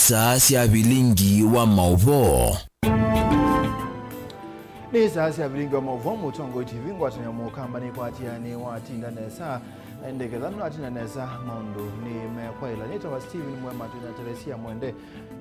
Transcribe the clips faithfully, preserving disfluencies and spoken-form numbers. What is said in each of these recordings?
Saa sya vilingi wa maũvoo. Nĩ saa sya vilingi wa maũvoo, Mũtongoi T V, ngwatanĩo mũkamba nĩkwatĩanĩ watinda nesa. Ndeketha nũnatinda nesa, maũndũ nĩ mekwaĩla. Nĩtawa Steven Mwema, twĩna Teresia Mwende.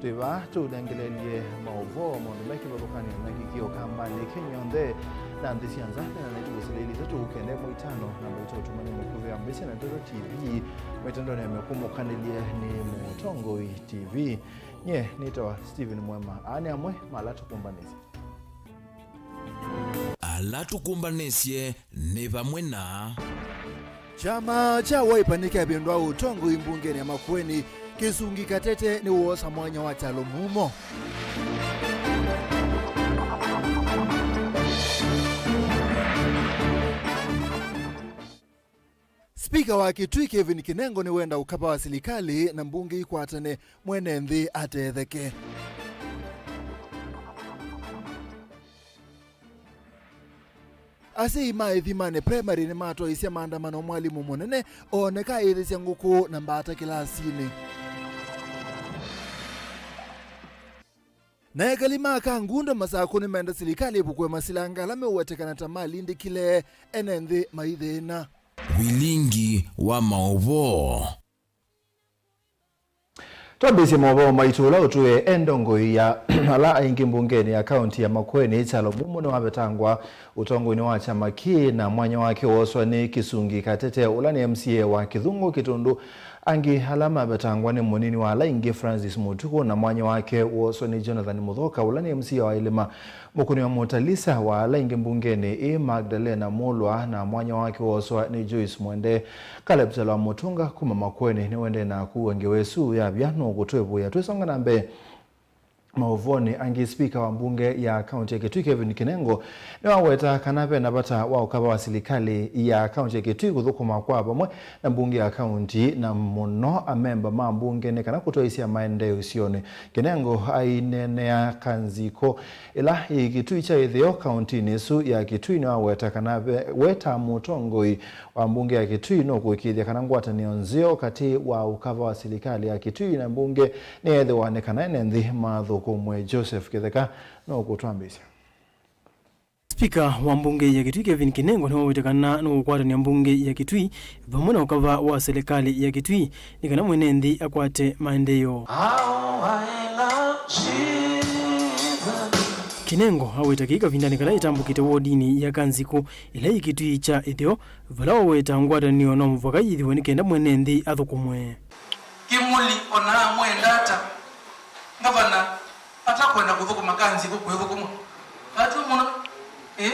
Twĩ vaa tũũnengelelye maũvoo, maũndũ me kĩvathũkany'o na kĩkĩo kambanĩ Kenya yonthe na nthĩ sya nza. Nena naitũ kũsilĩlĩte tũkende mwaitano na mwaitũ ũtũmani mũkuvĩ wa mbĩsĩ na ndeto T V, mĩtandonĩ ya mĩkũmũkanĩlye nĩ Mũtongoi T V. Nye nĩtawa Steven Mwema. Aa nĩ amwe ma ala tũkũmbanĩsye. Ala tũkũmbanĩsye nĩ vamwe na. Kyama kya Wiper nĩkyavĩndũa ũtongoi mbungenĩ ya Makueni, Kĩsungi Katete nĩwoosa mwanya wa Kyalo Mumo. Spika wa Kitui Kevin Kinengo nĩwenda ũkava wa silikalĩ na mbunge ikwatane mwene nthĩ atetheke. Asyai ma Ĩthimanĩ Primary nĩmatwaisye maandamano mwalimũ mũnene ooneka aĩthĩsya ngũkũ na mbaata kĩlasinĩ. Na ekali ma Kangundo Masakũ nĩmenda silikalĩ ĩvukũe masilanga ala meũwetekana ta malindĩkile ene nthĩ maithĩna. Vilingi wa maũvoo. Twambĩĩsye maũvoo maitũ ũla ũtwĩe e ndongoi ya ala aingĩ mbungenĩ ya kaunti ya Makueni, Kyalo Mumo nĩwavetangwa ũtongoinĩ wa kyama kĩĩ, na mwanya wake wooswa nĩ Kĩsungi Katete ũla nĩ M C A wa Kĩthungũ Kĩtũndũ. Angĩ ala mavetangwa nĩ mũnini wa ala aingĩ Francis Mũtuku, na mwanya wake wooswa nĩ Jonathan Mũthoka ũla nĩ M C A wa Ĩlĩma. Mũkũni wa Mũtalisa wa ala aingĩ mbungenĩ ĩĩ Magdalena Mũlwa, na mwanya wake wooswa nĩ Joyce Mwende. Caleb Kyalo wa Mũtũnga kuma Makueni nĩwendee na kũua ngewa ĩsu yavya nũkũtwĩvũĩa. Twĩsonga na mbee maũvonĩ angĩ, spika wa mbunge ya kaunti ya Kitui Kevin Kinengo nĩwaweta kana ve na vata wa ũkava wa silikalĩ ya kaunti ya Kitui kũthũkũma kwa vamwe na mbunge ya kaunti, na mũno amemba ma mbunge nĩ kana kũtwaĩsya maendeeo isionĩ. Kinengo aineenea Kanzikũ ĩla yĩ Kitui kya ĩtheo kauntinĩ ĩsu ya Kitui nĩwaweta kana ve, weta mũtongoi wa mbunge ya Kitui nũkũĩkĩĩthya kana ngwatanĩo nzeo katĩ wa ũkava wa silikalĩ ya Kitui na mbunge nĩyeethĩwa nĩ kana ene nthĩ mathũkũmwe. Joseph Kĩtheka nũkũtwambĩĩsya. Spika wa mbunge ya Kitui Kevin Kinengo nĩwawete kana nũkũkwatany'a mbunge ya Kitui vamwe na ũkava wa silikalĩ ya Kitui nĩ kana mwene nthĩ akwate maendeeo. Kinengo aweta kĩĩ kavindanĩ kala ĩtambũkĩte wodinĩ ya Kanzikũ ĩla yĩ Kitui kya ĩtheo, vala waweta ngwatanĩo no mũvaka yĩthĩwe nĩ kenda mwene nthĩ athũkũmwe. Kĩmũli ona amwenda ata, ngavana atakwenda kũthũkũma Kanzikũ kwĩthũkũma. Atw'e mũno. Ĩ?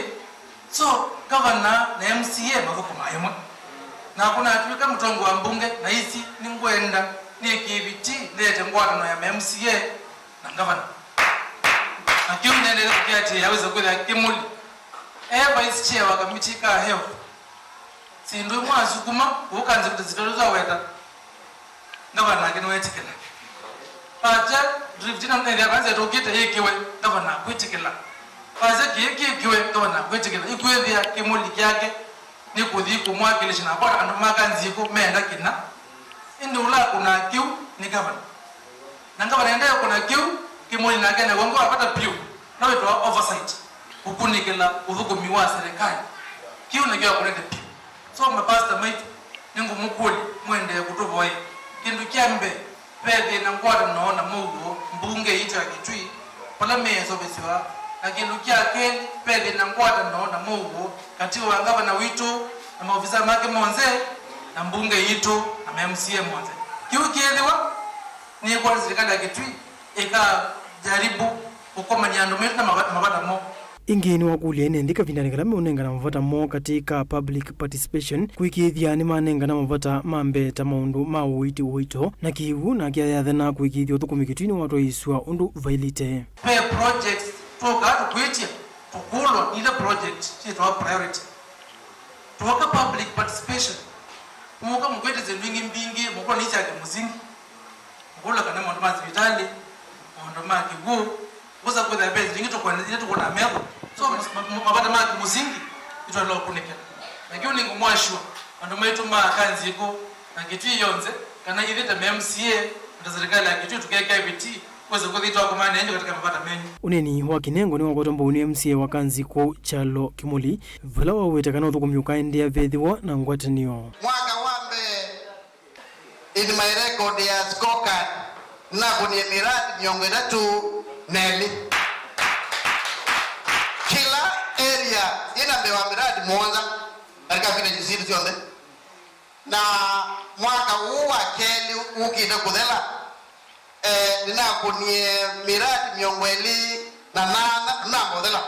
So, ngavana na M C A mathũkũmaa ĩmwe. Nakwa natw'ĩka mũtongoi wa mbunge, na ĩsi nĩngwenda nĩkĩe vitii ndete ngwatanĩo ya ma M C A na ngavana. Na kĩu nĩendete kũkĩatĩĩa awĩse kwĩthĩa Kĩmũli e vice chair wa kamiti ka health. Syĩndũ imwe asukuma kũu Kanzikũ ta sitatu twaweta, ngavana nake nĩweetĩkĩla. Vasya drift ĩno nĩthĩa kanza ĩtũkĩte yĩkĩwe, ngavana akwĩtĩkĩla. Vasya kĩĩ kĩkĩwe, ngavana akwĩtĩkĩla. Ĩkwĩthĩa Kĩmũli kyake nĩ kũthi kũmwakĩlĩsya na kwa andũ ma Kanzikũ meenda kĩna. Ĩndĩ ũla akũnaa kĩu nĩ ngavana. Na ngavana endee kũna kĩu, Kĩmũli nake naw'o ngĩ wa vata vyũ, no wĩtawa oversight, kũkunĩkĩla ũthũkũmi wa serikali. Kĩu nakyo akũnĩte vyũ. So, mapasta maitũ, nĩngũmũkũlya, mũendee kũtũvoya. Kĩndũ kya mbee, ve thĩna ngwatanĩo na mũuo mbunge yitũ ya Kitui, vala meĩsovesya. Na kĩndũ kya kelĩ, ve thĩna ngwatanĩo na mũuo katĩ wa ngavana witũ na maovisaa make monthe, na mbunge yitũ na ma M C A monthe. Kĩu kĩĩthĩwa, nĩkwona silikalĩ ya Kitui ĩkajaribu kũkomany'a andũ maitũ na mava-, mavata moo. Ĩngĩ nĩwakũlya ene nthĩ kavindanĩ kala meũnengana mavata moo katĩ ka public participation, kũĩkĩĩthya nĩmanengana mavata ma mbee ta maũndũ ma ũiiti ũito na kĩw'ũ, nake ayathana kũĩkĩĩthya ũthũkũmi Kitui nĩwatwaĩĩsw'a ũndũ vaĩlĩte. Ve projects twokaa tũkwĩtya, tũkũlwa nĩ ila project syĩtawa priority. Twoka public participation, mũka mũkwĩtya syĩndũ ingĩ mbingĩ, mũkũlwa nĩ sya kĩmũsingi. Kũla kana maũndũ ma sivitalĩ, maũndũ ma kĩw'ũ, kwosa kwĩthĩa mbesa ĩngĩ tũkwenda ila tũkũna meko. So, ma-, ma-, mavata ma kĩmũsingi nĩtwaĩle kũkunĩkĩla. Na kĩu nĩngũmũ assure andũ maitũ ma Kanzikũ na Kitui yonthe, kana ithyĩ ta ma M C A, Na serikali ya Kitui tukiekea bidii, uweze kũthi twakomane nenyu katika mavata menyu. Ũneeni wa Kinengo nĩwakwetwa mbau nĩ M C A wa Kanzikũ, Kyalo Kimuli, vala wawete kana ũthũkũmi ũkaendeea vethĩwa na ngwatanĩo. Mwaka wa mbee, in my record ya scorecard, nakũnie miradi mĩongo ĩtatũ na ĩlĩ. Kĩla area yĩna mbee wa miradi mũonza katika village zitũ syonthe. Na mwaka ũũ wa kelĩ ũkĩte kũthela, eh, nĩnakũnie miradi mĩongo ĩlĩ na nana namba ũthela.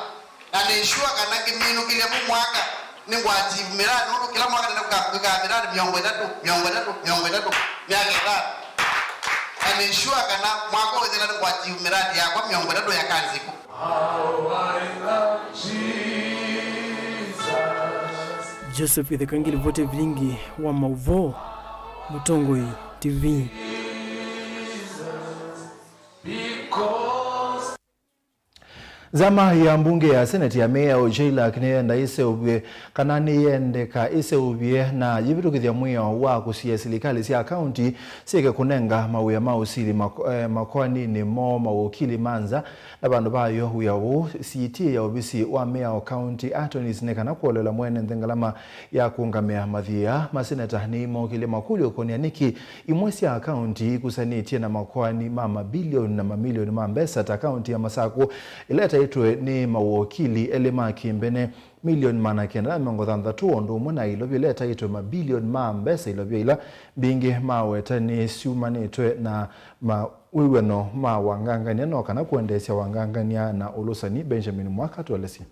Na nĩ sure kana ngĩminũkĩlya mu mwaka nĩngũachieve miradi, nũndũ kĩla mwaka nĩnakũkaa miradi mĩongo ĩtatũ, mĩongo ĩtatũ, mĩongo ĩtatũ, myaka ĩtano. Na nĩ sure kana mwaka ũũ ũthela nĩngũachieve miradi yakwa mĩongo ĩtatũ ya Kanzikũ. Joseph Itheka, ngilivoti ya vilingi wa mauvoo, Mũtongoi T V. Nzama ya mbunge ya Senate ya Miao, JLAC, nĩyenda ĩseũvw'e kana nĩyendeka ĩseũvye na yĩvĩtũkĩthya mwĩao wa kũsiĩĩa silikalĩ sya kaunti syĩke kũnenga mawĩa ma ũsili mak-, eh, makoaninĩ moo mawokili ma nza, na vandũ vayo wĩa ũũ, siĩtĩe ya ovisi wa mĩao, county attorneys, nĩ kana kũolela mwene nthĩ ngalama ya kũũngamĩa mathĩna. Maseneta nĩmokĩlye makũlyo kũnĩa nĩkĩ imwe sya kaunti ikusanĩtye na makoani ma mabilioni na mamilioni ma mbesa, ta kaunti ya Masakũ, ĩla ĩtaĩtwe nĩ mawokili elĩ ma kĩmbene, milioni maana kenda na mĩongo thanthatũ, o ũndũ ũmwe na ĩlovya ĩla ĩtaĩtwe mabilioni ma mbesa, ilovya ila mbingĩ maweta nĩ syumanĩtwe na mawĩw'ano ma wangangany'a, no kana kũendeesya wangangany'a na ũlũsani. Benjamin Mwaka atũelesye.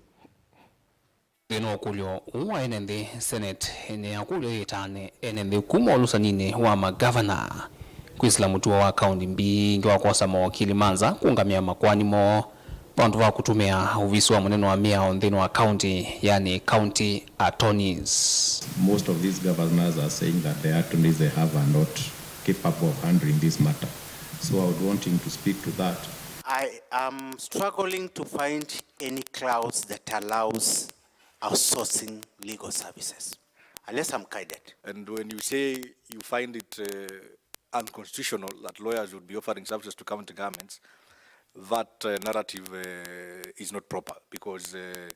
Nthĩnĩ wa ũkũlyo ũũ wa ene nthĩ, Senate nĩyakũlya yĩtane ene nthĩ kuma ũlũsaninĩ wa magavana kwĩsĩla mũtuo wa kaunti mbingĩ wa kwosa mawakili ma nza kũũngamĩa makoani moo vandũ va kũtũmĩa ovisi wa mũnene wa mĩao nthĩnĩ wa kaunti, yani county attorneys. Most of these governors are saying that the attorneys they have are not capable of handling this matter. So I would want him to speak to that. I am struggling to find any clause that allows outsourcing legal services, unless I'm guided. And when you say you find it, uh, unconstitutional that lawyers would be offering services to county governments, that, uh, narrative, uh, is not proper because, uh,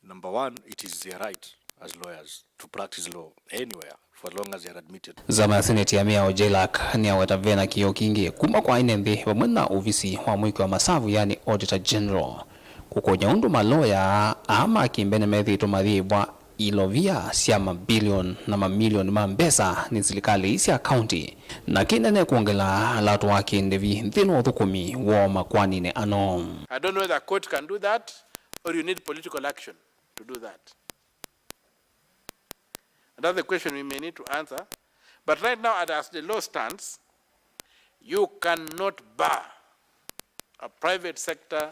number one, it is their right as lawyers to practice law anywhere for as long as they are admitted. Nzama ya Senate ya mĩao, JLAC, nĩyaweta vena kĩoo kingĩ kuma kwa ene nthĩ vamwe na ovisi wa mwĩki wa masavu, yani Auditor General, kũkũnya ũndũ maloya aa ma kĩmbene methĩĩtwe mayĩvwa ilovia sya mabilioni na mamilioni ma mbesa nĩ silikalĩ ii sya kaunti, na kĩnene kwongela latũ wa kĩndĩvi nthĩnĩ wa ũthũkũmi woo makoaninĩ ano. I don't know whether a court can do that or you need political action to do that. And that's the question we may need to answer. But right now, as the law stands, you cannot bar a private sector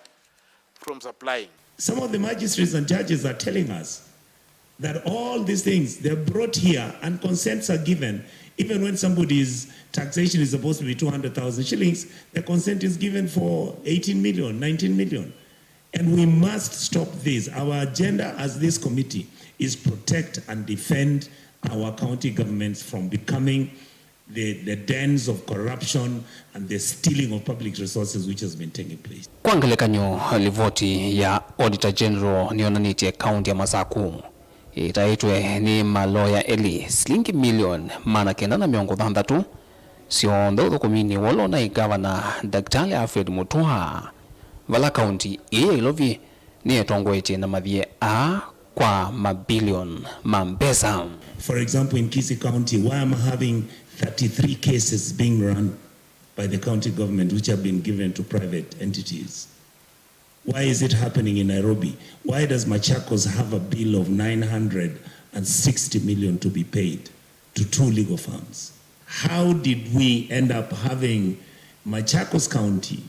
from supplying. Some of the magistrates and judges are telling us that all these things, they're brought here and consents are given. Even when somebody's taxation is supposed to be two hundred thousand shillings, the consent is given for eighteen million, nineteen million. And we must stop this. Our agenda as this committee is protect and defend our county governments from becoming the, the dens of corruption and the stealing of public resources which has been taking place. Kwa ngelekany'o, livoti ya Auditor General nĩyonanĩtye kaunti ya Masakũ ĩtaĩtwe nĩ maloya elĩ, silingi milioni maana kenda na mĩongo thanthatũ, syonthe ũthũkũminĩ wa ũla ũnaĩ ngavana, Daktari Alfred Mutua, vala kaunti ĩĩ ya Ilovi nĩyetongoetye na mathiĩ aa kwa mabilioni ma mbesa. For example, in Kisii County, why am I having thirty-three cases being run by the county government which have been given to private entities? Why is it happening in Nairobi? Why does Machakos have a bill of nine hundred and sixty million to be paid to two legal firms? How did we end up having Machakos County,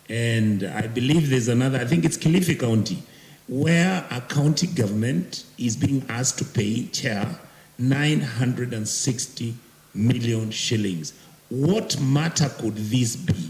and I believe there's another, I think it's Kilifi County, where a county government is being asked to pay, Chair, nine hundred and sixty million shillings? What matter could this be?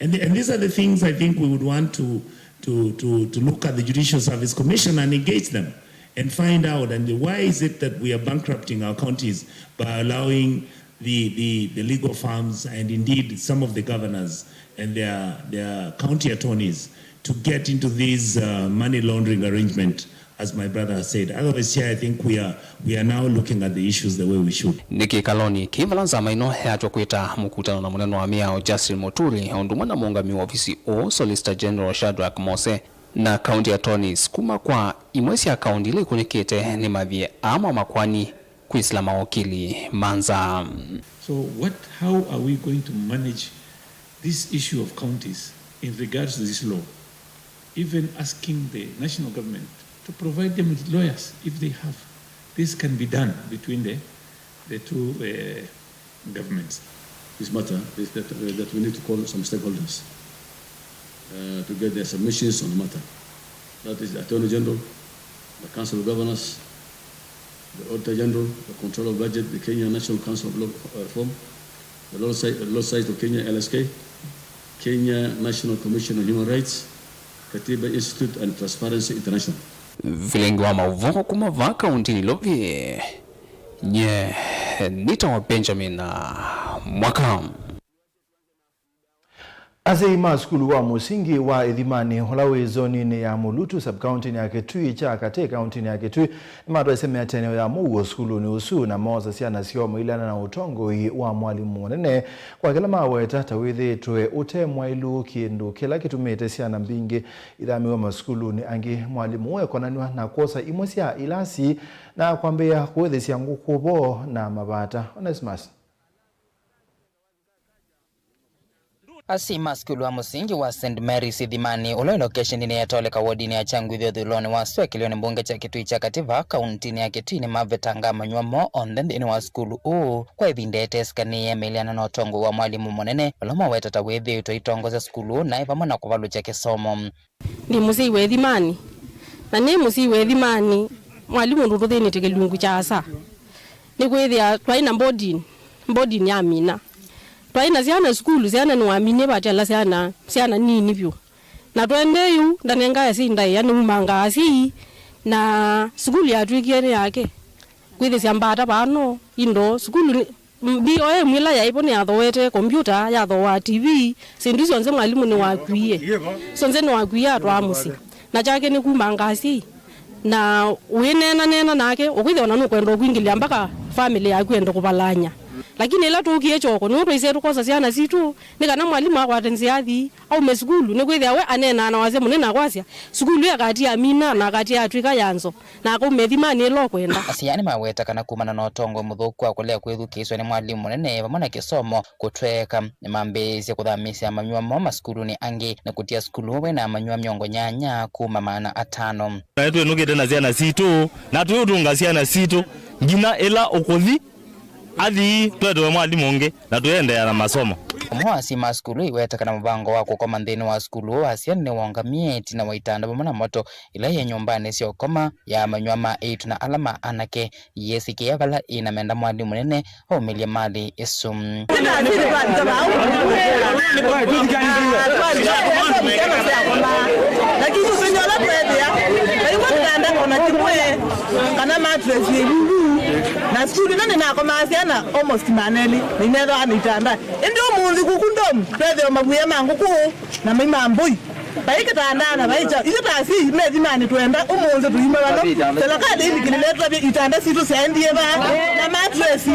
And, the, and these are the things I think we would want to, to, to, to look at the Judicial Service Commission and engage them and find out, and why is it that we are bankrupting our counties by allowing the, the, the legal firms and indeed some of the governors and their, their county attorneys to get into this uh, money laundering arrangement, as my brother has said. Otherwise, here I think we are, we are now looking at the issues the way we should. Nĩ kĩkalonĩ kĩĩ vala nzama ĩno yatw'a kwĩta mũkutano na mũnene wa mĩao Justin Muturi, o ũndũ ũmwe na mũũngamĩi wa ovisi ũũ, Solicitor General Shadrack Mose, na county attorneys kuma kwa imwe sya kaunti ila ikunĩkĩte nĩmavie aa ma makoani kwĩsĩla mawokili ma nza. So what, how are we going to manage this issue of counties in regards to this law? Even asking the national government to provide them with lawyers if they have. This can be done between the, the two uh, governments. This matter is that, uh, that we need to call some stakeholders uh, to get their submissions on the matter. That is the Attorney General, the Council of Governors, the Auditor General, the Controller of Budget, the Kenya National Council of Law uh, Reform, the Law Society of Kenya, L S K, Kenya National Commission on Human Rights, Katiba Institute, and Transparency International. Vilingi wa maũvoo kuma vaa kaunti Nairobi, nye nĩtawa Benjamin Mwaka. Asyai ma sukulu wa mũsingi wa Ĩthimanĩ, ũla wĩ zoninĩ ya Mulutu, sub-kauntinĩ ya Kitui kya Katĩ, kauntinĩ ya Kitui, nĩmatwaisye mĩatĩanĩo ya mũuo sukulunĩ ũsu na moosa syana syoo maileana na ũtongoi wa mwalimũ mũnene, kwa kĩla maweta ta wĩthĩĩtwe ũte mwaĩlu, kĩndũ kĩla kĩtumĩte syana mbingĩ ithamĩwe masukulunĩ angĩ, mwalimũ ũũ ekonanw'a na kwosa imwe sya ilasi na kwambĩĩa kũĩthĩsya ngũkũ vo na mavata. Onesmus. Asyai ma sukulu wa mũsingi wa Saint Mary's Ĩthimanĩ, ũla wĩ lokeshenĩnĩ ya Toleka wodinĩ ya Kyangwithĩ ũthũĩlonĩ wa Sua kĩlĩonĩ mbunge kya Kitui kya Katĩ vaa kauntinĩ ya Kitui, nĩmavetanga amanyĩw'a moo onthe nthĩnĩ wa sukulu ũũ kwa ĩvinda ĩteesĩkanĩe, maileana na ũtongoi wa mwalimũ mũnene ũla maweta ta wĩthĩĩtwe aitongosya sukulu ũũ naĩ vamwe na kũvalũkya kĩsomo. Ndi mũsyai wa Ĩthimanĩ, na nĩ mũsyai wa Ĩthimanĩ, mwalimũ ndũtũthĩnĩtye kĩlungu kya asa. Nĩkwĩthĩa twaĩ na boarding, boarding yamina. Twaĩ na syana sukulu, syana nĩwaminie vatiala syana, syana nini vyũ. Na twaendee ũu, ndanengae asyai ndaĩa, nĩumangaa asyai, na sukulu yatw'ĩkie nĩ yake. Kwĩthĩsya mbata vano, indo, sukulu nĩ, B O M ĩla yaĩ vo nĩyathooete kombyũta, yathooaa T V, syĩndũ syonthe mwalimũ nĩwakuie. Syonthe nĩwakuie atwaa mũsyĩ. Na kyake nĩ kumanga asyai. Na wĩneena neena nake, ũkwĩthĩa ona nũkwenda ũkwingĩlya mpaka famĩlĩ yaku ende kũvalany'a. Lakini ĩla tũũkie kyoko, nĩw'o twaisye tũkosa syana sitũ, nĩ kana mwalimũ akwate nzĩa athi, aume sukulu, nĩkwĩthĩa we aneenaa na wasya mũnene akwasya, sukulu ĩyo akati amina na akati atw'ĩka ya nzo, na akauma Ĩthimanĩ ĩla ũkwenda. Asyai nĩmaweta kana kumana na ũtongoi mũthũku wa kũlea kwĩthukĩĩsw'a nĩ mwalimũ mũnene vamwe na kĩsomo kũtweeka, nĩmambĩĩisye kũthamĩĩsya amanyĩw'a moo masukulunĩ angĩ na kũtia sukulu ũũ wĩ na amanyĩw'a mĩongo nyanya kuma maana atano. Na nĩtwĩnũkĩte na syana sitũ, na tũũtũnga syana sitũ nginya ĩla ũkũthi athi twetewe mwalimũ ũngĩ na tũendeea na masomo. Ũmwe wa asyai ma sukulu aiweta kana mũvango wa kũkoma nthĩnĩ wa sukulu ũũ wa asyai nĩwongamie ĩtina wa itanda vamwe na moto ila yĩ nyũmbanĩ sya ũkoma ya amanyĩw'a ma eĩtu na ala ma anake yĩĩsĩkĩĩa vala ĩna menda mwalimũ mũnene aumĩlye malĩ ĩsu. Lakini ũsũnyĩ ũla tweethĩa, vaimwe kĩtanda ona kĩmwe, kana mattress ĩvuvu, na sukulu ĩno nĩnakomaa syana almost maana elĩ, na inethĩwa na itanda. Ĩndĩ ũmũnthĩ kuku ndomu, twethĩwa mavuĩa ma ngũkũ na mai ma mbũi. Vai kĩtanda na vai kyaũ. Ithyĩ ta asyai me Ĩthimanĩ twenda ũmũnthĩ tũyume vano. Serikali ĩlikĩlĩle tũtavye itanda sitũ syaendie va, na mattress,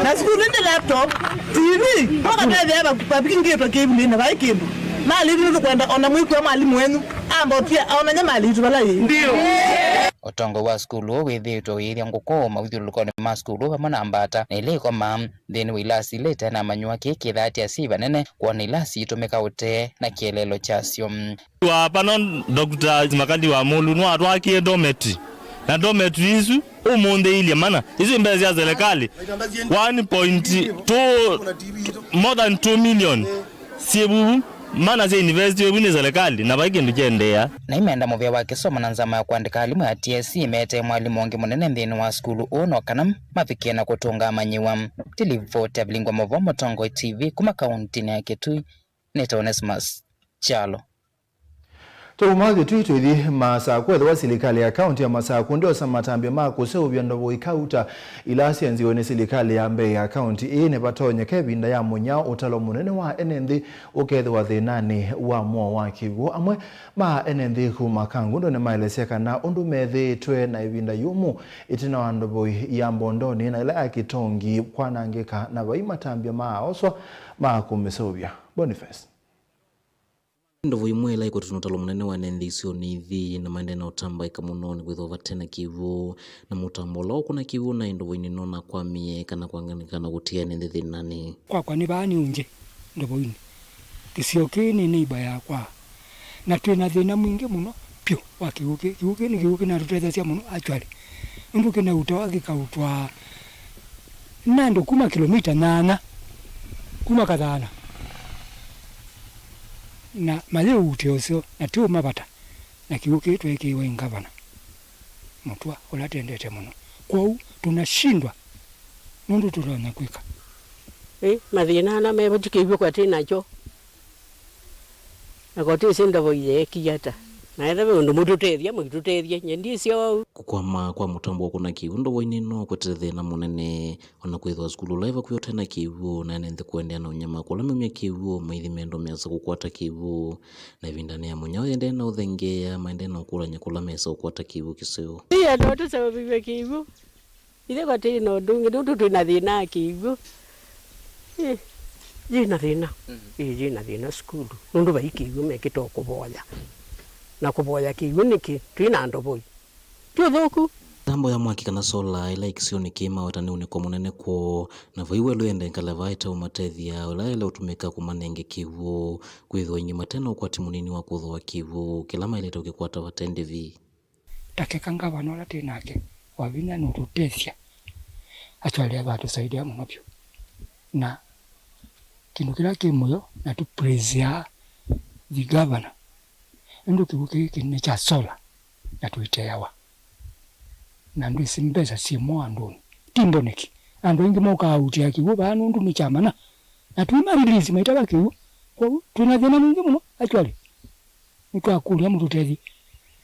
na sukulu ĩndĩ laptop, T V, mokatethĩa vavingĩtwe kĩvulĩnĩ vai kĩndũ. Malĩ itũ nĩtũkwenda ona mwĩkw'a mwalimũ wenyu ambotie aonany'a malĩ itũ vala yĩĩ. Ũtongoi wa sukulu wĩthĩĩtwe ũyĩĩthya ngũkũ maũthyũlũlũkonĩ ma sukulu vamwe na mbata na ila ikomaa nthĩnĩ wa ilasi ila ite na amanyĩw'a. Kĩĩ kĩthaatya asyai vanene kwona ilasi itũmĩka ũtee na kĩeleelo kyasyo. Wa pano Doctor Makali wa Mulu nĩwatwakie dormitory, na dormitory isu ũmũnthĩ ilye mana isu mbesa sya serikali one point two, more than two million syĩ vuvu, mana sya university ĩvu nĩ serikali na vai kĩndũ kyendeea. Na imenda mũvĩa wa kĩsomo na nzama ya kũandĩka alimũ ya T S C metee mwalimũ ũngĩ mũnene nthĩnĩ wa sukulu ũũ no kana mavikĩe na kũtũnga amanyĩw'a. Tilivoti ya Vilingwa Mavo, Mũtongoi T V, kuma kauntinĩ ya Kitui, nĩtawa Onesmus Kyalo. Tũkuma Kĩtui tũithi Masakũ. Ethĩwa silikalĩ ya kaunti ya Masakũ ndyosa matambya ma kũseũvya ndovoi kauta ila syenziwe nĩ silikalĩ ya mbee ya kaunti ĩĩ, nĩvatonyeka ĩvinda ya mũnyao ũtalo mũnene wa ene nthĩ ũkethĩwa thĩnanĩ wa mũo wa kĩw'ũ. Amwe ma ene nthĩ kuma Kangundo nĩmaelesya kana ũndũ methĩĩtwe na ĩvinda yũmũ ĩtina wa ndovoi ya Mbondoni na ĩla ya Kĩtongi kwanangĩka na vai matambya ma aoswa ma kũmĩseũvya. Boniface. Ndovo imwe ila ikwetwe na ũtalo mũnene wa ene nthĩ isionĩ ithi na maendee na ũtambaĩka mũno nĩ kwĩthĩwa vate na kĩw'ũ, na mũtambo ũla ũkũna kĩw'ũ na ndovo inĩ nona kwamie kana kwanangĩka na kũtia ene nthĩ thĩnanĩ. Kwakwa nĩ vaa nĩ ũngĩ ndovoinĩ. Kĩsio kĩĩ nĩ neighbor yakwa. Na twĩ na thĩna mwingĩ mũno vyũ wa kĩw'ũ kĩĩ. Kĩw'ũ kĩĩ nĩ kĩw'ũ kĩnatũtethasya mũno actually. Nũndũ kĩnautawa kĩkautwa nandũ kuma kilomita nyanya kuma Kathana. Na mayĩũutĩa ũseo na tĩũmavata. Na kĩw'ũ kĩĩ tweekĩiwe nĩ ngavana Mũtua ũla tendete mũno. Kwoou tũnashindwa nũndũ tũtonya kwĩka. Ĩ, mathĩna ala mevo ti kĩw'ũ katĩ nakyo. Na kotĩsĩ ndovo iyeekie ata. Na ethĩwa ve ũndũ mũtũtethya, mũitũtethye. Nye ndisyo ũu. Kũkwama kwa mũtambo wa kũna kĩw'ũ ndovoinĩ no kũtete thĩna mũnene. O na kwĩthĩwa sukulu ũla ĩ vakuvĩ ũte na kĩw'ũ, na ene nthĩ kũendeea na ũnyama kũla meumya kĩw'ũ, maithi mendo measa kũkwata kĩw'ũ. Na ĩvindanĩ ya mũnyao yĩendee na ũthengeea, maendee na ũkũlany'a kũla measa kũkwata kĩw'ũ kĩseo. Ĩĩ, andũ tũseũvĩw'e kĩw'ũ. Ithe vatĩĩ na ũndũ ũngĩ, nũndũ twĩ na thĩna wa kĩw'ũ. Ĩ, yĩ na thĩna. Ĩ, yĩ na thĩna sukulu. Nũndũ vai kĩw'ũ mekĩte o kũvoya. Na kũvoya kĩw'ũ nĩkĩ? Twĩ na ndovoi. Ti ũthũku. Mĩtambo ya mwaki kana sola ĩla ĩ kĩsionĩ kĩĩ maweta nĩ ũnĩko mũnene kwoo, na vai welũ yende ĩkale vaa ĩteũmatethya, ĩla yaĩle ũtũmĩka kũmanenge kĩw'ũ, kwĩthĩwa aingĩ mate na ũkwati mũnini wa kũthooa kĩw'ũ, kĩla maĩlĩte ũkĩkwata vate ndĩvi. Takeka ngavana ũla twĩ nake wa vinya nũtũtethya. Actually, ava atũsaidia mũno vyũ. Na kĩndũ kĩla kĩ mũyo, na tũpraiseaa the governor. Nũndũ kĩw'ũ kĩĩ kĩnene kya sola, na tũiteawa. Na ndwĩsĩ mbesa syĩ mo andũnĩ. Ti mboneki. Andũ aingĩ mokaa autĩa kĩw'ũ vaa nũndũ nĩ kya mana. Na tũima release maitava kĩw'ũ. Kwoou twĩ na thĩna mwingĩ mũno, actually. Nĩtwakũlya mũtũtethye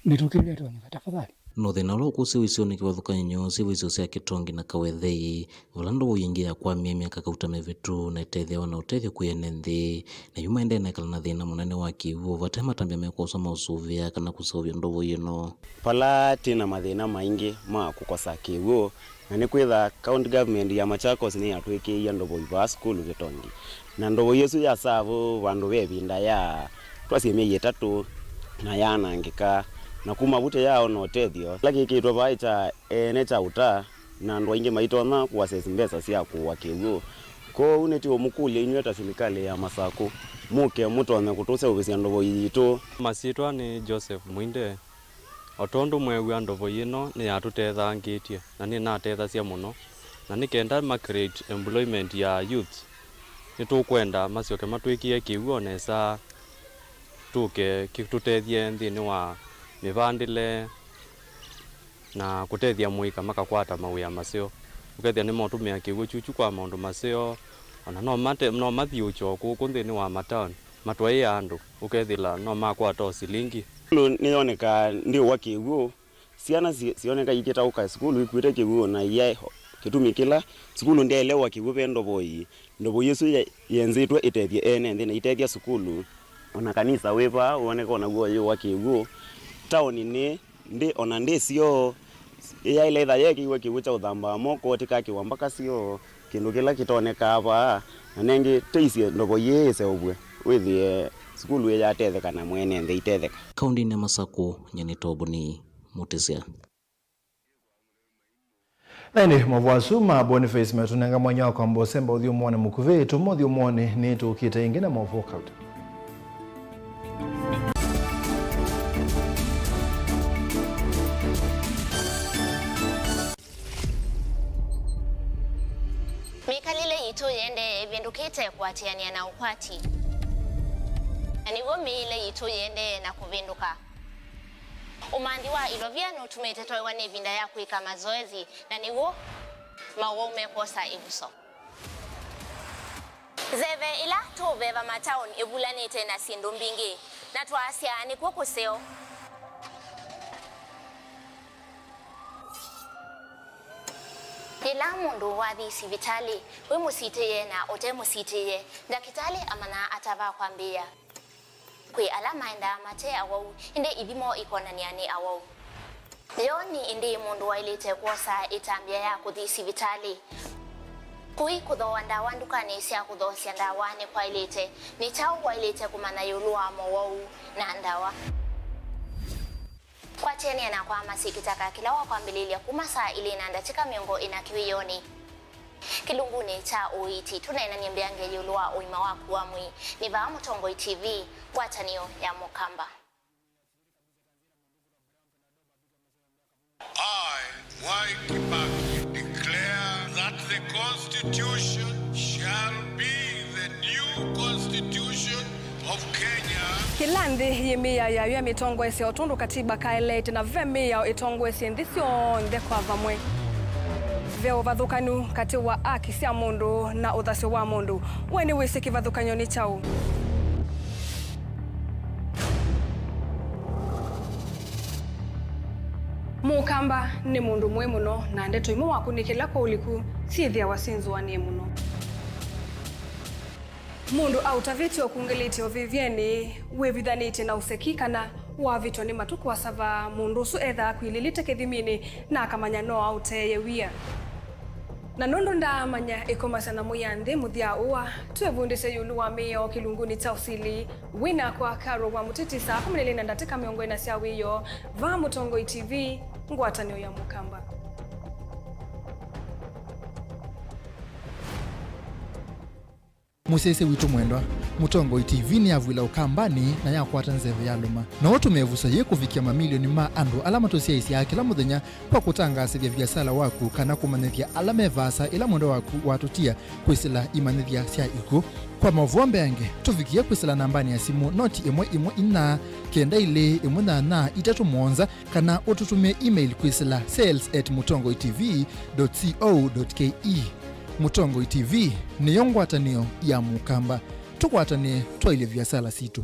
mĩtũkĩ ĩla ĩtonyeka, tafadhali. No thĩna ũla ũkũsĩwa isionĩ kĩvathũkany'o syĩvo isio sya Kĩtongi na Kawethei, vala ndovoi ĩngĩ yakwamie myaka kauta mĩvĩtu na ĩtetheewa na ũtethyo kwĩ ene nthĩ, na yu maendee na ĩkala na thĩna mũnene wa kĩw'ũ vate matambya mekwoswa ma ũsũvĩa kana kũseũvya ndovoi ĩno. Vala twĩ na mathĩna maingĩ ma kũkosa kĩw'ũ, na nĩkwĩtha county government ya Machakos nĩyatwĩkĩie ndovoi vaa sukulu Kĩtongi. Na ndovoi ĩsu ya serve vandũ ve ĩvinda ya twasye myei ĩtatũ, na yaanangĩka, na kuma vu tũyaaona ũtethyo. Kĩla kĩkĩtwe vaa kya ene kya ũta, na andũ aingĩ maitonya kũ access mbesa sya kũũa kĩw'ũ. Kwoou nĩtũũmũkũlya inyw'ĩ ta silikalĩ ya Masakũ, mũke mũtonye kũtũseũvĩsya ndovoi yitũ. Masyĩtwa nĩ Joseph Mwinde. O tondũ mweew'a, ndovoi ĩno nĩyatũtetheangĩtye na nĩnatethasya mũno, na nĩ kenda ma create employment ya youth, nĩtũkwenda masyoke matwĩkĩe kĩw'ũ o nesa, tũke kĩtũtethye nthĩnĩ wa mĩvandĩle na kũtethya mũika makakwata mawĩa maseo. Ũkethĩa nĩmaũtũmĩa kĩw'ũ kyukyu kwa maũndũ maseo, o na no mate-, no mathiũũkye o kũkũ nthĩnĩ wa mataoni. Matwaĩe andũ, ũkethĩla no makwata o silingi. Sukulu nĩyonekaa ndĩũa kĩw'ũ. Syana si-, sioneka ikĩtaũka sukulu ikuĩte kĩw'ũ, na ia kĩtumi kĩla sukulu ndyaelewa kĩw'ũ ve ndovoi. Ndovoi ĩsu ye-, yenzĩtwe ĩtethye ene nthĩ na itethya sukulu. O na kanisa wĩ vaa woneka o naw'o ũyũa kĩw'ũ. Taoni nĩ ndĩ, o na ndĩ syoo, yaĩle ĩtha yeekĩiwe kĩw'ũ kya ũthambaa moko, tĩkakĩwa mbaka syoo, kĩndũ kĩla kĩtonekaa vaa, na nengĩ tũisye ndovo yĩĩ ĩseũvw'e, wĩthĩe sukulu ĩyatetheka na mwene nthĩ itetheka. Kaũndĩnĩ ya Masakũ, nyie nĩ Toboni Mũtĩsya. Na ĩndĩ maũvoo asu ma Boniface metũnenga mwanya wa kwamba ũsemba ũthyũmũonĩ mũkuvĩ. Tũma ũthyũmũonĩ, nĩtũkĩte ĩngĩ na maũvoo kauta. Mĩkalĩle yitũ yĩendee ĩvĩndũkĩte kũatĩanĩa na ũkwati, na nĩw'o mĩĩle yitũ yĩendee na kũvĩndũka. Ũmanthi wa ilovia nũtumĩte twaĩwa nĩ ĩvinda ya kwĩka mazoezi, na nĩw'o mawau mekwosa ĩvuso. Nzeve ĩla tũũveva mataoni ĩvulanĩte na syĩndũ mbingĩ. Na twasya nĩkw'o kũseo. Yĩla mũndũ wathi sivitalĩ, wĩ mũsitĩĩe na ũte mũsitĩĩe, ndakĩtalĩ amanyaa ata va kwambĩĩa. Kwĩ ala maendaa mate awau, ĩndĩ ithimo ikonany'a nĩ awau. Yo nĩ ĩndĩĩ mũndũ waĩlĩte kwosa ĩtambya ya kũthi sivitalĩ? Kũi kũthooa ndawa ndukanĩ sya kũthoosya ndawa nĩkwaĩlĩte? Nĩ kyaũ waĩlĩte kũmanya ĩũlũ wa mowau na ndawa? Kwatĩanĩa nakwa Mercy Kĩtaka kĩla wakwambĩlĩlya kuma saa ilĩ na ndatĩka mĩongo ĩna kĩwĩonĩ. Kĩlungunĩ kya ũiiti, tũneenany'a mbeange ĩũlũ wa ũima waku wa mwĩĩ. Nĩ vaa Mũtongoi T V, ngwatanĩo ya Mũkamba. I, Mwai Kibaki, declare that the Constitution shall be the new Constitution of Kenya. Kĩla nthĩ yĩ mĩao yayo ya mĩtongoesya o tondũ katiba kaeleete, na ve mĩao ĩtongoesye nthĩ syonthe kwa vamwe. Ve ũvathũkanu katĩ wa aki sya mũndũ na ũthasyo wa mũndũ. We nĩwĩsĩ kĩvathũkany'o nĩ kyaũ? Mũkamba nĩ mũndũ mũĩ mũno, na ndeto imwe wakũnĩkĩla kwa ũliku syĩthĩawa syĩ nzũanĩe mũno. Mũndũ aũtavĩtye ũkungĩlĩtye ũvĩvyenĩ wĩvithanĩtye na ũseki kana wavĩtwa nĩ matũ kũasava, mũndũ ũsu ethaa akwilĩlĩte kĩthiminĩ na akamanya no aũteeye wia. Na nũndũ ndaamanya ĩkomasya nyamũ ya nthĩ mũthya ũa, twĩvundĩsye ĩũlũ wa mĩao kĩlungunĩ kya ũsili. Wĩ nakwa Carol wa Mũtiti saa kũmi na ilĩ na ndatĩka mĩongo ĩna sya wĩoo, vaa Mũtongoi T V, ngwatanĩo ya Mũkamba. Mũsyaĩĩsya witũ mwendwa, Mũtongoi T V nĩyavw'ĩla Ũkambanĩ na yakwata nzeve yalũma. No ũtũme ĩvuso yĩĩ kũvikĩa mamilioni ma andũ ala matũsyaĩĩsyaa kĩla mũthenya kwa kũtangaasĩthya viasala waku kana kũmanyĩthya ala me vaasa ĩla mwendwa waku watũtia kwĩsĩla imanyĩthya sya ikw'ũ. Kwa maũvoo mbeange, tũvikĩe kwĩsĩla nambanĩ ya simũ noti ĩmwe ĩmwe inya kenda ilĩ ĩmwe nyanya itatũ mũonza, kana ũtũtũmĩe email kwĩsĩla sales at mũtongoi T V dot co dot K E. Mũtongoi T V nĩyo ngwatanĩo ya Mũkamba. Tũkwatanĩe twaĩlye viasala sitũ.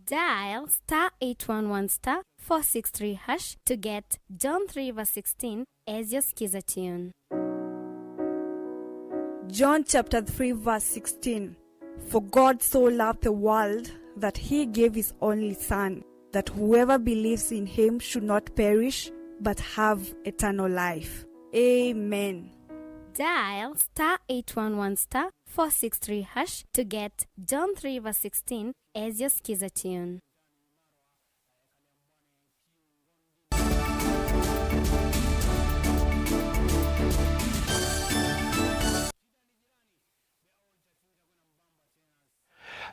Dial star eight one one star four six three hash to get John three verse sixteen as your skiza tune. John chapter three verse sixteen. For God so loved the world that he gave his only Son, that whoever believes in him should not perish, but have eternal life. Amen. Dial star eight one one star four six three hash to get John three verse sixteen as your skiza tune.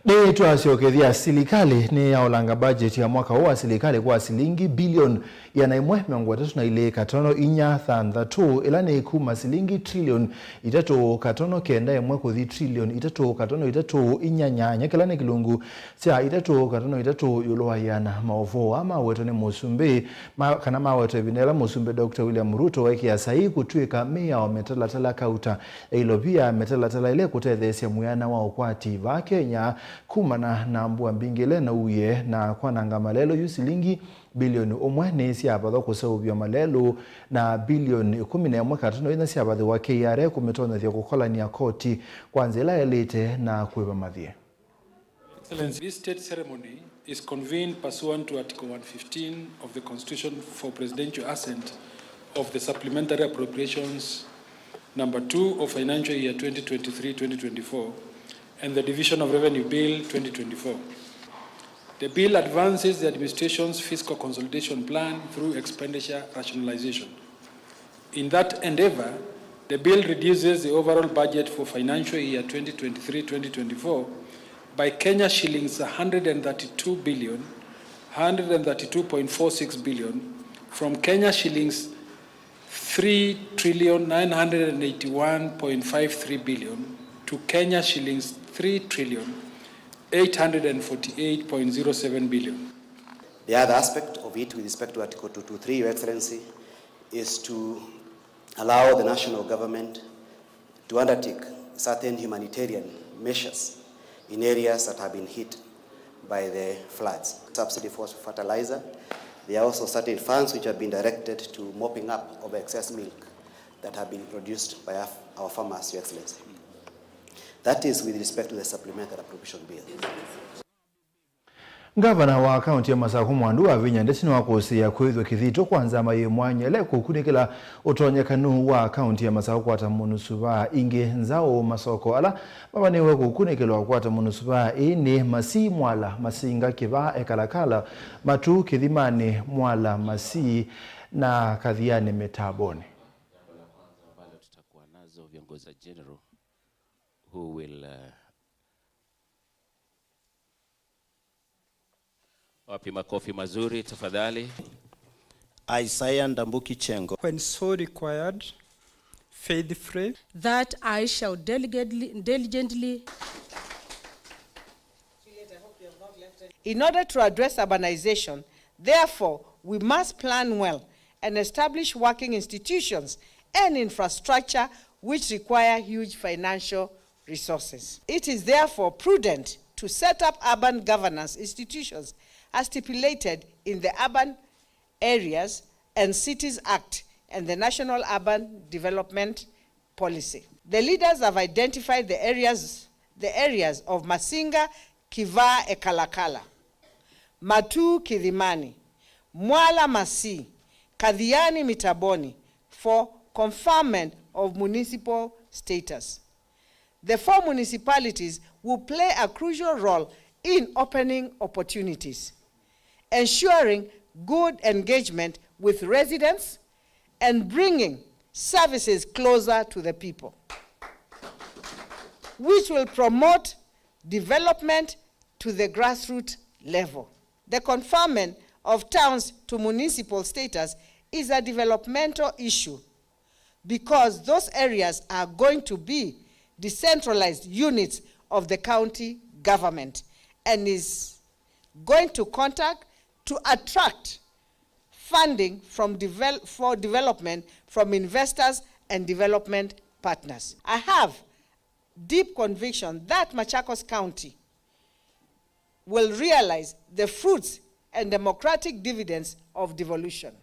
Nĩtwasyokethya, silikalĩ nĩyaolanga budget ya mwaka ũũ wa silikalĩ kwa silingi bilioni ĩana ĩmwe mĩongo ĩtatũ na ilĩ katono inya thanthatũ, ĩla nĩ kuma silingi trilioni itatũ katono kenda ĩmwe kũthi trilioni itatũ katono itatũ inya nyanya, kĩla nĩ kĩlungu kya itatũ katono itatũ ĩũlũ wa ĩana. Maũvoo aa mawetwe nĩ mũsumbĩ, ma, kana mawetwe ĩvinda yĩla mũsumbĩ Doctor William Ruto waĩkĩa saii kũtw'ĩka mĩao mĩtalatala kauta ya ilovia, mĩtalatala ĩla ĩkũtetheesya mwĩana wa ũkwati vaa Kenya kumana na mbua mbingĩ ĩla ĩnauie na kwananga malelũ. Yu silingi bilioni ũmwe nĩsyavathwa kũseũvya malelũ, na bilioni ĩkũmi na ĩmwe katono inya syavathĩwa K R A kũmĩtonyethya kũkolany'a koti kwa nzĩa ĩla yaĩlĩte na kũĩva mathyĩ. Excellency, this state ceremony is convened pursuant to Article one fifteen of the Constitution for presidential assent of the Supplementary Appropriations Number two of financial year twenty twenty-three twenty twenty-four and the Division of Revenue Bill twenty twenty-four. The bill advances the administration's fiscal consolidation plan through expenditure rationalization. In that endeavor, the bill reduces the overall budget for financial year twenty twenty-three twenty twenty-four by Kenya shillings one hundred and thirty-two billion, one hundred and thirty-two point four six billion from Kenya shillings three trillion nine hundred and eighty-one point five three billion to Kenya shillings three trillion eight hundred and forty-eight point zero seven billion. The other aspect of it with respect to Article two two three, Your Excellency, is to allow the national government to undertake certain humanitarian measures in areas that have been hit by the floods. Subsidy for fertilizer. There are also certain funds which have been directed to mopping up of excess milk that have been produced by our, our farmers, Your Excellency. That is with respect to the supplementary appropriation bill. Ngavana wa kaunti ya Masakũ Mwandu Wavinya Ndeti nĩwakũsĩĩa kwĩthw'a kĩthito kwa nzama yĩ mwanya ĩla ĩkũkunĩkĩla ũtonyekanu wa kaunti ya Masakũ kũkwata mũnusuvaa ingĩ nzaũ masoko ala mavanĩĩwe kũkunĩkĩlwa kũkwata mũnusuvaa ĩĩ nĩ Masii, Mwala, Masinga, Kĩvaa, Ekalakala, Matuu, Kĩthimanĩ, Mwala, Masii na Kathiani Mĩtambonĩ. Jambo la kwanza ambalo tutakuwa nazo, viongozi wa general who will, uh, Wapi makofi mazuri tafadhali? Isaiah Ndambuki Chengo. When so required, faithfully. That I shall diligently, diligently. In order to address urbanization, therefore, we must plan well and establish working institutions and infrastructure which require huge financial resources. It is therefore prudent to set up urban governance institutions as stipulated in the Urban Areas and Cities Act and the National Urban Development Policy. The leaders have identified the areas, the areas of Masinga, Kivaa, Ekalakala, Matuu, Kithimani, Mwala, Masii, Kathiani, Mitaboni for conferment of municipal status. The four municipalities will play a crucial role in opening opportunities, ensuring good engagement with residents, and bringing services closer to the people, which will promote development to the grassroots level. The conferment of towns to municipal status is a developmental issue because those areas are going to be decentralized units of the county government and is going to contact to attract funding from devel-, for development from investors and development partners. I have deep conviction that Machakos County will realize the fruits and democratic dividends of devolution.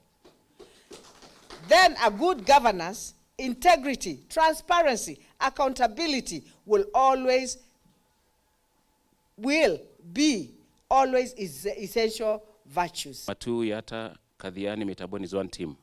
Then a good governance, integrity, transparency, accountability will always, will be always is essential virtues. Matuu, Yatta, Kathiani, Mitaboni is one team.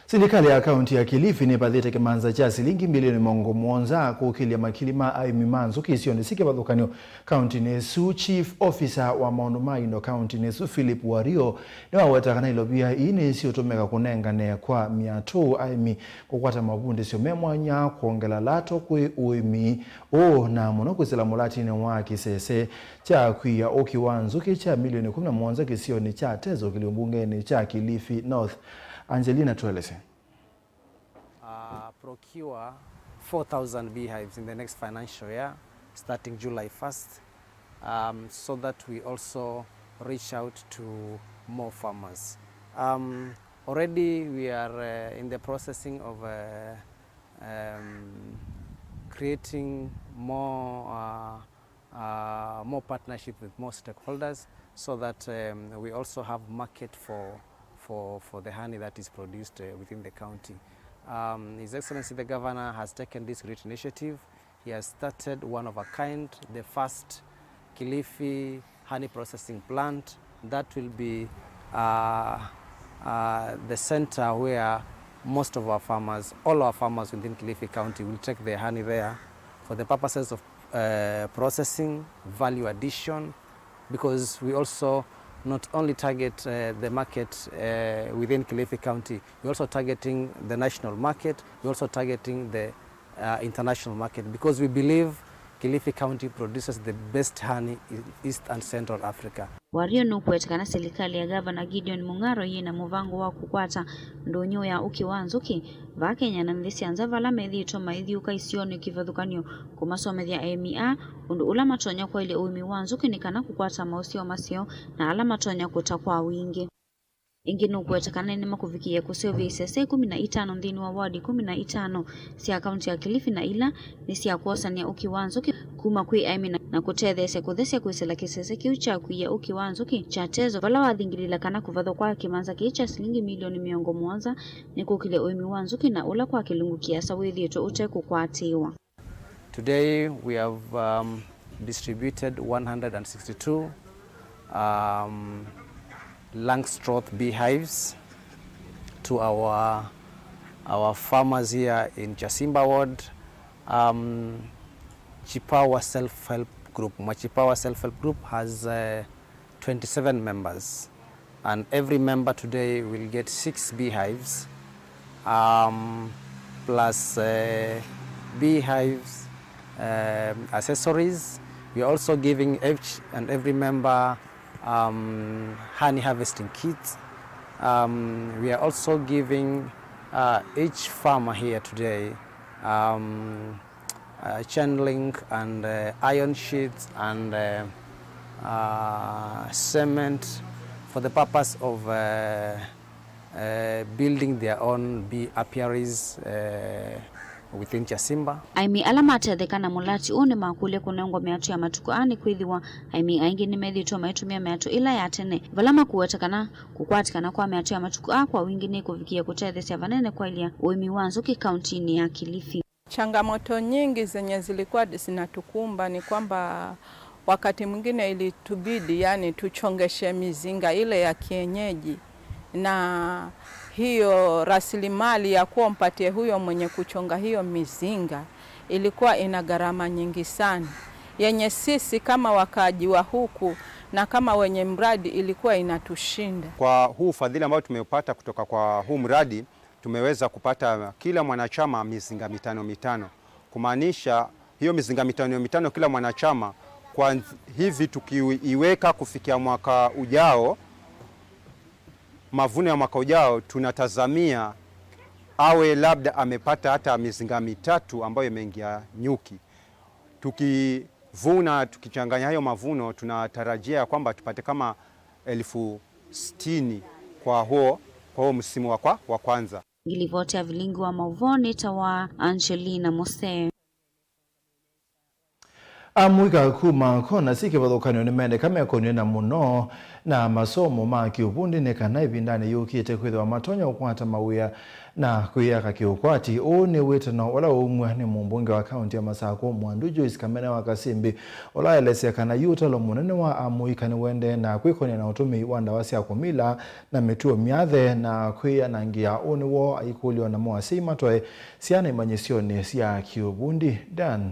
Silikalĩ ya kaunti ya Kilifi nĩpathĩte kĩmanza kya silingi mbilioni mĩongo mũonza kũkĩlya makili ma aĩmi ma nzũkĩ isionĩ syĩ kĩvathũkany'o kauntinĩ ĩsu. Chief Officer wa maũndũ ma indo kauntinĩ ĩsu, Philip Wario, nĩwaweta kana ilovia ii nĩsyĩũtũmĩka kũnengane kwa myatũ aĩmi kũkwata mavundĩsyo me mwanya, kwongela lato kwĩ ũĩmi ũũ, na mũno kwĩsĩla mũlatinĩ wa kĩsese kya kwia ũkĩ wa nzũkĩ kya milioni kũmi na mũonza kĩsionĩ kya Teso kĩlio mbungenĩ kya Kilifi North. Angelina, tũelesye. Uh, procure four thousand beehives in the next financial year, starting July first, um, so that we also reach out to more farmers. Um, already we are, uh, in the processing of, uh, um, creating more, uh, uh, more partnership with more stakeholders so that, um, we also have market for, for, for the honey that is produced, uh, within the county. Um, His Excellency the Governor has taken this great initiative. He has started one of a kind, the first Kilifi honey processing plant that will be, uh, uh, the center where most of our farmers, all our farmers within Kilifi County will take their honey there for the purposes of, uh, processing, value addition, because we also not only target, uh, the market, uh, within Kilifi County, we also targeting the national market, we also targeting the, uh, international market, because we believe Kilifi County produces the best honey in East and Central Africa. Wario nũkwete kana silikalĩ ya Gavana Gideon Mung'aro yĩ na mũvango wa kũkwata ndũnyũ ya ũkĩ wa nzũkĩ vaa Kenya na nthĩ sya nza vala methĩĩtwe maithyũũka isionĩ kĩvathũkany'o kũmasomethya aĩmi aa ũndũ ũla matonya kwaĩlya ũĩmi wa nzũkĩ nĩ kana kũkwata maũseo maseo na ala matonya kũta kwa wingĩ. Ĩngĩ nũkũweta kana nĩmakũvikĩĩa kũseũvya isese ĩkũmi na itano nthĩnĩ wa ward ĩkũmi na itano sya kaunti ya Kilifi, na ila nĩ sya kwosany'a ũkĩ wa nzũkĩ kuma kwĩ aĩmi na, na kũtetheesya kũthesya kwĩsĩla kĩsese kĩu kya kũia ũkĩ wa nzũkĩ kya Teso, vala wathingilile kana kũvathwa kwa kĩmanza kĩĩ kya silingi milioni mĩongo mũonza nĩkũkĩlye ũĩmi wa nzũkĩ, na ũla kwa kĩlungu kĩasa wĩthĩĩtwe ũtekũkwatĩĩwa. Today we have, um, distributed one hundred sixty-two, um, Langstroth beehives to our, our farmers here in Chasimba ward. Um, Chipawa Self-Help Group, Mwachipawa Self-Help Group has, uh, twenty-seven members, and every member today will get six beehives, um, plus, uh, beehives, um, accessories. We are also giving each and every member, um, honey harvesting kits. Um, we are also giving, uh, each farmer here today, um, uh, chain link and, uh, iron sheets and, uh, uh, cement for the purpose of, uh, uh, building their own bee apiaries, uh, within Chasimba. Aĩmi ala matetheka na mũlati ũũ nĩmakũlya kũnengwa mĩatũ ya matukũ aa, nĩkwĩthĩwa aĩmi aingĩ nĩmethĩĩtwe maitũmĩa mĩatũ ĩla ya tene, vala makũweta kana kũkwatĩkana kwa mĩatũ ya matukũ aa kwa wingĩ nĩkũvikĩĩa kũtetheesya vanene kwaĩlya ũĩmi wa nzũkĩ kauntinĩ ya Kilifi. Changamoto nyingi zenye zilikuwa zinatukumba ni kwamba wakati mwingine ilitubidi, yani, tuchongeshe mizinga ile ya kienyeji, na hiyo rasilimali ya kuwa mpatie huyo mwenye kuchonga hiyo mizinga ilikuwa ina gharama nyingi sana, yenye sisi kama wakaaji wa huku na kama wenye mradi ilikuwa inatushinda. Kwa huu ufadhili ambao tumeupata kutoka kwa huu mradi, tumeweza kupata kila mwanachama mizinga mitano mitano, kumaanisha hiyo mizinga mitano mitano kila mwanachama, kwa hivi tukiiweka kufikia mwaka ujao, mavuno ya mwaka ujao, tunatazamia awe labda amepata hata mizinga mitatu ambayo imeingia nyuki. Tukivuna, tukichanganya hayo mavuno, tunatarajia ya kwamba tupate kama elfu sitini kwa huo, kwa huo msimu wa kwa, wa kwanza. Ngilivoti ya vilingi wa mauvoo nĩtawa Angelina Mose. Amũika kuma kona syĩ kĩvathũkany'o nĩmendeka mekonw'e na mũno na masomo ma kĩũvundi nĩ kana ĩvindanĩ yũkĩte kwĩthĩwa matonya ũkwata mawĩa na kwĩyaka kĩũkwati. Ũũ nĩ wĩtano ũla waumw'a nĩ mũmbunge wa kaunti ya Masakũ, Mwandu Joyce Kamene wa Kasimbi, ũla waelesya kana yu ũtalo mũnene wa amũika nĩũendee na kwĩkonĩa na ũtũmĩi wa ndawa sya kũmila na mĩtuo myathe na kwĩyanangĩa. Ũũ nĩw'o aikũlyo namo asyai matoe syana imanyĩsyonĩ sya kĩũvundi. Dan.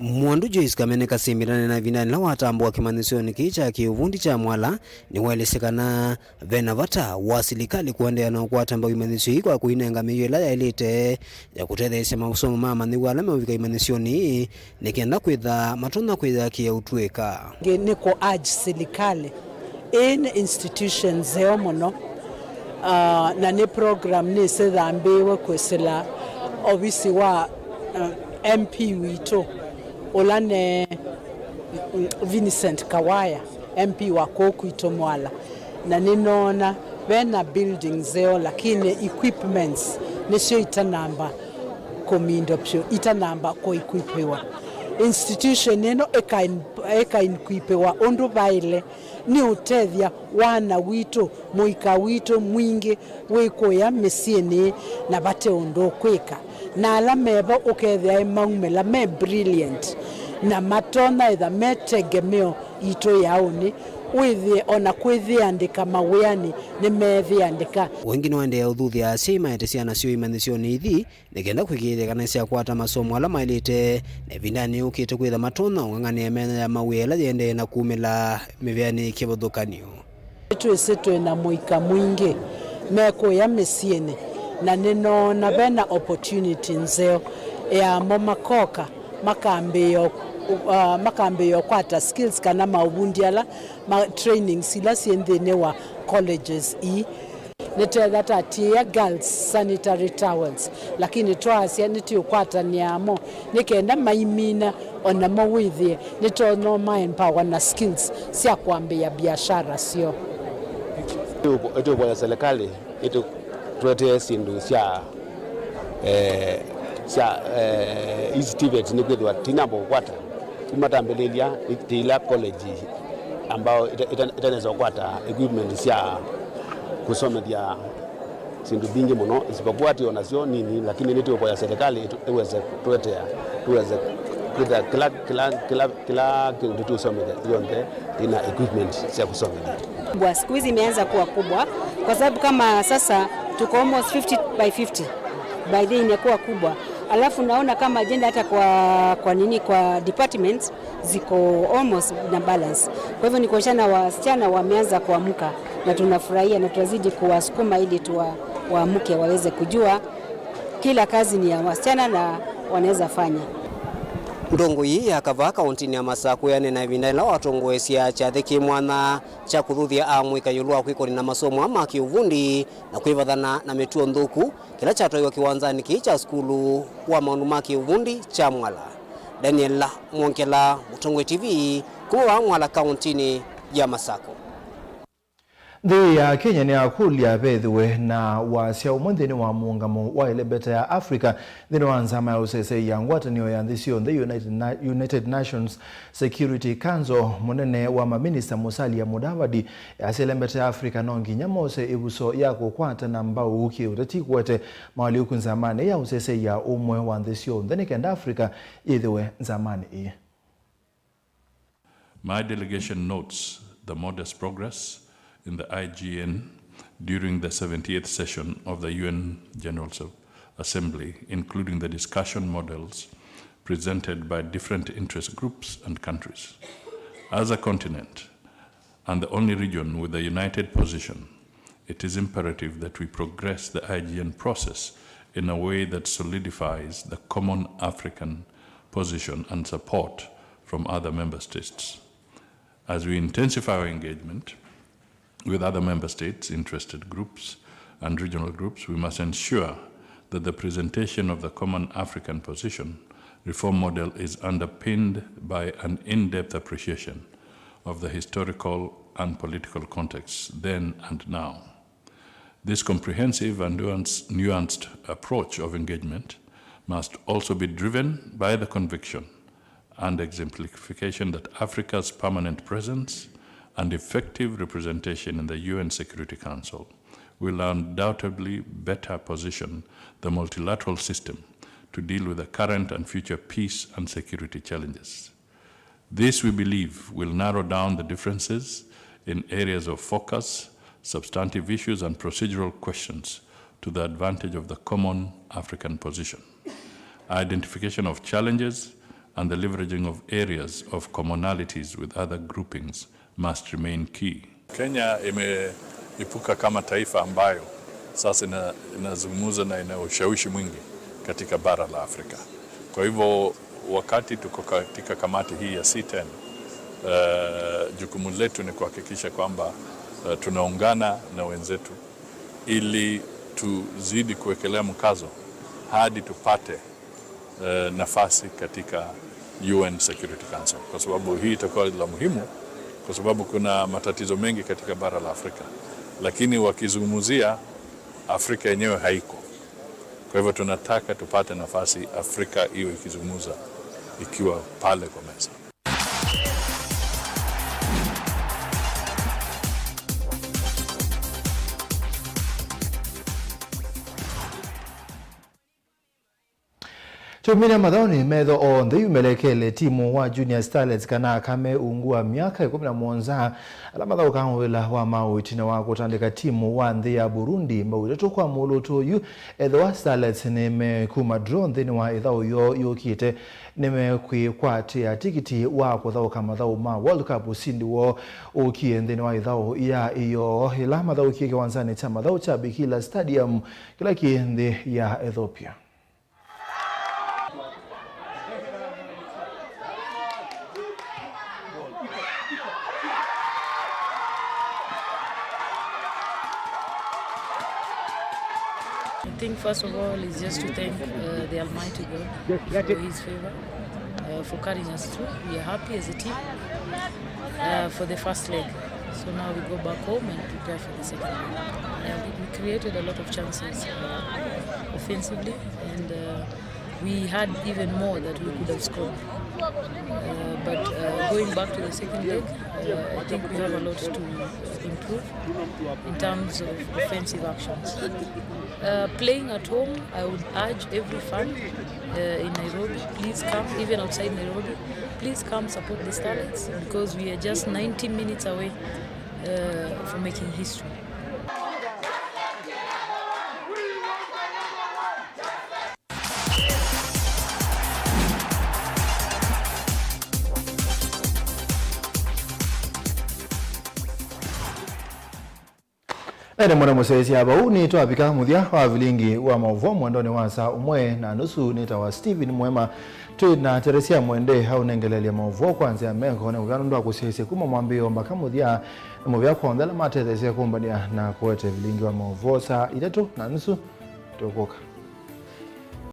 Mwandu Joyce Kamene Kasimbi ndanena ĩvindanĩ ĩla watambũa kĩmanyĩsyonĩ kĩĩ kya kĩũvundi kya Mwala, nĩwaelesye kana ve na vata wa silikalĩ kũendeea na ũkwata mbau imanyĩsyo ii kwa kũinenga mĩio ĩla yaĩlĩte ya kũtetheesya masomo ma amanyĩw'a ala meũvika imanyĩsyonĩ ii, nĩ kenda kwĩtha matonya kwĩyakĩa ũtw'ĩka. Nĩ kũ urge silikalĩ, ĩĩ nĩ institution nzeo mũno, ah, na nĩ program nĩsĩ yambĩĩwe kwĩsĩla ovisi wa, ah, M P witũ, ũla nĩ Vincent Kawaya, M P wa kũũ kwitũ Mwala, na nĩnoona ve na building nzeo, lakini equipments nĩsyo itanamba kũmindwa vyũ, itanamba kũequipiwa. Institution ĩno ĩkain-, ĩkaequipiwa ũndũ vaĩle, nĩ ũtethya wana witũ, mũika witũ mwingĩ wĩ kũya mĩsyĩnĩ na vate ũndũ ũkwĩka. Na ala me vo ũkethĩa maumĩla me brilliant na matonya ĩtha me tegemeo itũ yaũnĩ, wĩthĩe ona kwĩyĩandĩka mawĩanĩ nĩmeeyĩandĩka. Ũngĩ nĩwaendeea ũthuthya asyai maete syana syoo imanyĩsyonĩ ithi nĩ kenda kũĩkĩĩthya kana syakwata masomo ala maĩlĩte, na ĩvindanĩ yũkĩte kwĩtha matonya ũng'ang'anĩa mĩanya ya mawĩa ĩla yĩendee na kumĩla mĩvĩanĩ kĩvathũkany'o. Nĩtwĩsĩ twĩ na mũika mwingĩ me kũya mĩsyĩnĩ, na nĩnoona ve na opportunity nzeo ya mo makoka makambĩĩa, uh, makambĩĩa ũkwata skills kana maũvundi ala ma trainings ila syĩ nthĩnĩ wa colleges ii. Nĩtetha tatiĩa girls sanitary towels, lakini twaasya nĩtũkwatanĩa mo nĩ kenda maimina, o namo wĩthĩe nĩtonya maempower na skills sya kwambĩĩa biashara syoo. Ĩtũvoya serikali ĩtũtũetee syĩndũ sya, eh, sya, eh, hizi TVET, nĩkwĩthĩwa tinamba kũkwata kuma tambĩlĩlya, ti ila college ambao ita-, ita-, itanesa kũkwata equipment sya kũsomethya syĩndũ mbingĩ mũno, isipokuwa tio nasyo nini, lakini nĩtũũvoya serikali ĩtu-, ĩweze kũtũetea, tũweze kwĩthĩa kĩla, kĩla, kĩla, kĩla kĩndũ tũũsomethya yonthe ĩna equipment sya kũsomethya. Kubwa, siku hizi imeanza kuwa kubwa, kwa sababu kama sasa tuko almost fifty by fifty, by the way imekuwa kubwa. Alafu naona kama agenda hata kwa, kwa nini, kwa departments ziko almost na balance. Kwa hivyo ni kuonyeshana wasichana wameanza kuamka, na tunafurahia na tutazidi kuwasukuma ili tuwa-, waamke waweze kujua kila kazi ni ya wasichana na wanaweza fanya. Ndongoi ya Kavaa kaũntĩnĩ ya Masakũ yanena ĩvinda yĩla watongoesya kyathĩ kĩ mwanya kya kũthuthya amũika ĩũlũ wa kwĩkũnĩ na masomo ma kĩũvundi na kwĩvathana na mĩtuo nthũku, kĩla kyatwaiwe kĩwanzanĩ kĩĩ kya sukulu wa maũndũ ma kĩũvundi kya Mwala. Daniel Mwongela, Mũtongoi T V, kuma vaa Mwala kaũntĩnĩ ya Masakũ. Nthĩ ya Kenya nĩyakũlya vethĩwe na wasya ũmwe nthĩnĩ wa mũũngamo wa ĩlembeta ya Africa nthĩnĩ wa nzama ya ũseseĩ ya ngwatanĩo ya nthĩ syonthe, United Na-, United Nations Security Council. Mũnene wa maminista Musalia Mudavadi easya ĩlembeta ya Africa no nginya mose ĩvuso ya kũkwatana mbau kĩũteti kũete maũalyũku nzamanĩ ya ũseseĩ ya ũmwe wa nthĩ syonthe nĩ kenda Africa yĩthĩwe nzamanĩ ĩĩ. My delegation notes the modest progress in the I G N during the seventy-eighth session of the U N General Sub-, Assembly, including the discussion models presented by different interest groups and countries. As a continent, and the only region with a united position, it is imperative that we progress the I G N process in a way that solidifies the common African position and support from other member states. As we intensify our engagement with other member states, interested groups, and regional groups, we must ensure that the presentation of the common African position reform model is underpinned by an in-depth appreciation of the historical and political contexts then and now. This comprehensive and nuanced, nuanced approach of engagement must also be driven by the conviction and exemplification that Africa's permanent presence and effective representation in the U N Security Council will undoubtedly better position the multilateral system to deal with the current and future peace and security challenges. This, we believe, will narrow down the differences in areas of focus, substantive issues, and procedural questions to the advantage of the common African position. Identification of challenges and the leveraging of areas of commonalities with other groupings must remain key. Kenya imeibuka kama taifa ambayo sasa ina-, inazungumza na ina ushawishi mwingi katika bara la Afrika. Kwa hivyo, wakati tuko katika kamati hii ya C ten, eh, jukumu letu ni kuhakikisha kwamba, eh, tunaungana na wenzetu ili tuzidi kuwekelea mkazo hadi tupate eh, nafasi katika U N Security Council, kwa sababu hii itakuwa la muhimu, kwa sababu kuna matatizo mengi katika bara la Afrika, lakini wakizungumzia Afrika yenyewe haiko. Kwa hivyo tunataka tupate nafasi Afrika iwe ikizungumza ikiwa pale kwa meza. Kyumĩlya mathaũnĩ, metho onthe yu melekele timu wa Junior Starlets kana aka me ungu wa myaka ĩkũmi na mũonza, ala mathaũkaa mũvĩla wa maũũ ĩtina wa kũtandĩka timu wa nthĩ ya Burundi mbau itatũ kwa mũlũtũ yu. Ethĩwa Starlets nĩmekuma draw nthĩnĩ wa ĩthaũ yoo yũkĩte, nĩmekwĩkwatĩa tikiti wa kũthaũka mathaũ ma World Cup. Ũsindi woo ũkie nthĩnĩ wa ĩthaũ ya ĩyoo ĩla mathaũkie kĩwanzanĩ kya mathaũ kya Bikila Stadium kĩla kĩ nthĩ ya Ethiopia. I think first of all is just to thank, uh, the Almighty God for His favor, uh, for carrying us through. We are happy as a team, uh, for the first leg. So now we go back home and prepare for the second leg. Yeah, we, we created a lot of chances, uh, offensively, and, uh, we had even more that we could have scored. Uh, but, uh, going back to the second leg, uh, I think we have a lot to, uh, improve in terms of offensive actions. Uh, playing at home, I would urge every fan, uh, in Nairobi, please come, even outside Nairobi, please come support the Starlets, because we are just ninety minutes away, uh, from making history. Ene mwana mũsyaĩĩsya, vau nĩtwavika mũthya wa vilingi wa maũvoo mwendonĩ wa saa ũmwe na nusu. Nĩtawa Stephen Mwema. Twĩ na Teresia Mwende aũnengelelya maũvoo kwa nzĩa ya meko nĩ mũvea nũndũ wa kũsyaĩĩsya kuma mwambĩĩo mbaka mũthya. Nĩ mũvea kwa onthe ala matetheesya kũmbany'a na kũete vilingi wa maũvoo saa itatũ na nusu. Tũkũka.